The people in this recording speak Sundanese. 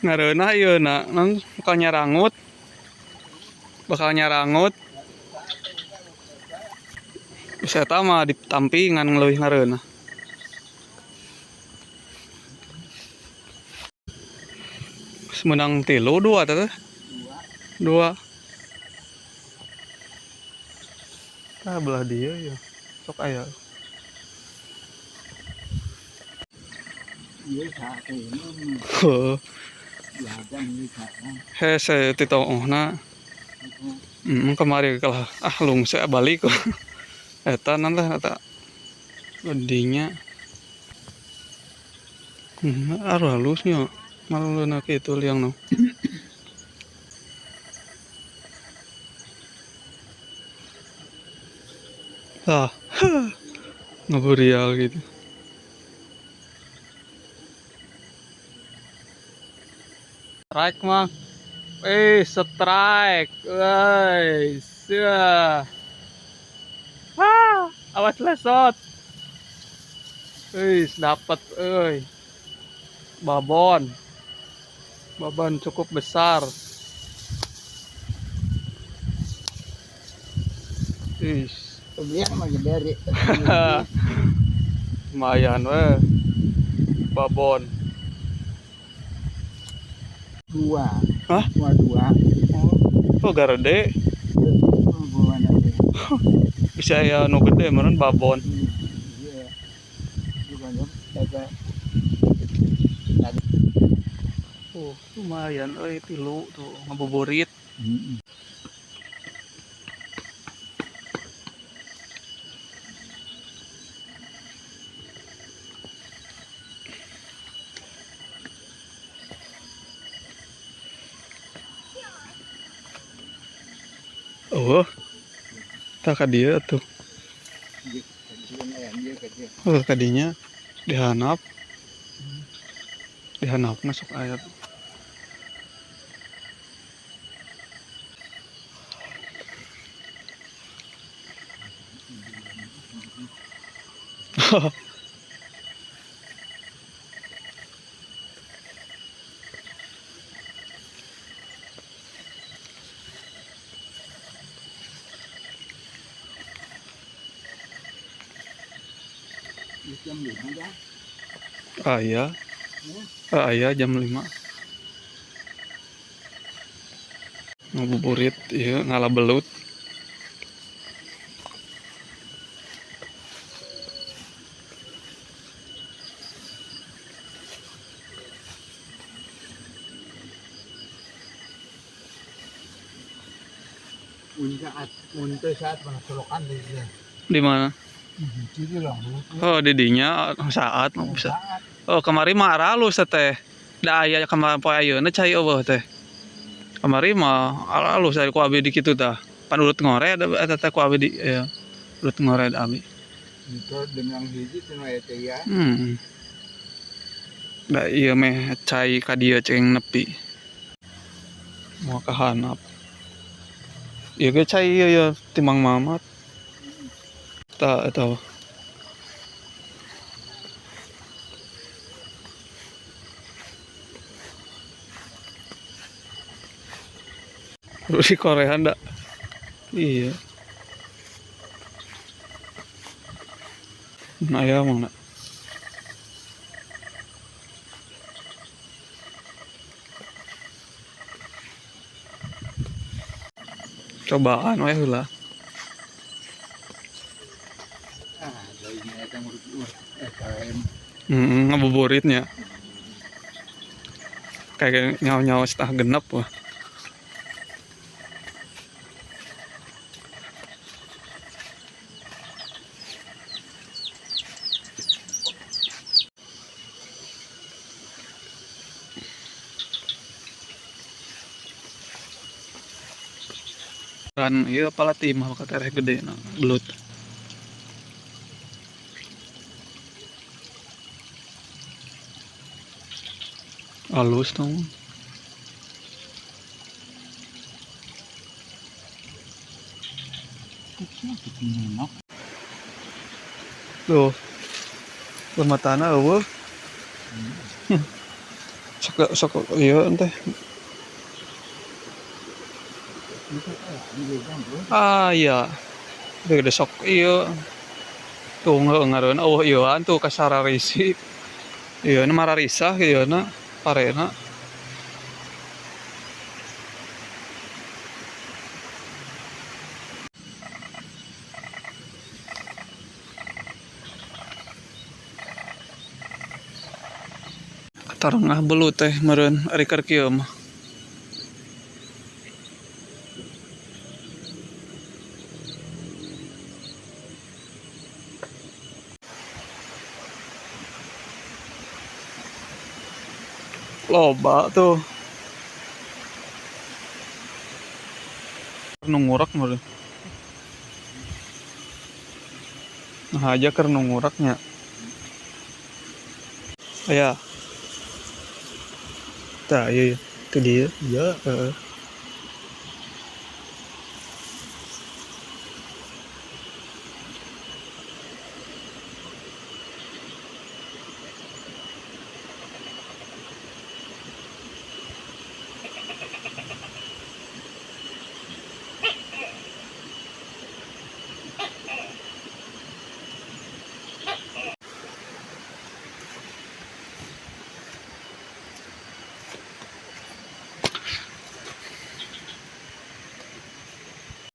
Ngareunah ieu na, nang bakal nyarangut. Bakal nyarangut. Bisa eta mah ditampi ngan leuwih ngareunah. Geus meunang tilu dua teh. Dua. Tah belah dieu ya. Sok aya. Heuh. Hese ti toohna. Kemari kalah ah lungse balik. Eta nan lah eta. Dinya. Halusnya malah kitu liang nu. Ah, ngeburial gitu. Strike mah. Strike. Woi, sia. Ah, awas lesot. Wih, dapat euy. Babon. Babon cukup besar. Ih, lumayan weh. Babon. Dua. Hah? Dua dua. Oh, garede. Bisa ya nu gede meureun babon. Iya. Oh, lumayan euy tilu tuh ngabuburit. Oh, tah ka dieu atuh. Oh, kadinya dihanap. Dihanapna sok aya. Jam 5 ya. Aya. Aya jam 5. Ngabuburit ieu ngala belut. Mun teu saat mana solokan deui. Di mana? Oh, di dinya saat bisa. Oh, kemari mah aralus teh. Da aya kemarin poe ayeuna cai eueuh teh. Kamari mah aralus ari ku abi di kitu tah. Pan urut ngored eta teh ku abi di ya. Urut ngored abi. Itu dengan hiji cenah aya teh ya. Da ieu meh cai ka dieu ceng nepi. Moal kahanap. Ieu ge cai ieu ya ti Mang Mamat. Tah eta. Terus di Korean dak. Iya. Nah ya mang nak. Cobaan we heula. Ngabuburitnya. Kayak nyawa-nyawa setengah genep wah. Kan ieu palati mah ka tereh gede na belut. Halus dong. Tuh. Lematana eueuh. Sok sok ieu teh. Ah iya. Gede sok ieu. Tuh ngareun eueuh ieuan tuh kasararisi. Ieu na mararisah ieu na parena. Tarengah belut teh meureun ari keur kieu mah. Loba tuh. Nu ngurak meureun. Nah aja keur nu nguraknya. Aya. Tah ieu itu dia. Iya. Heeh.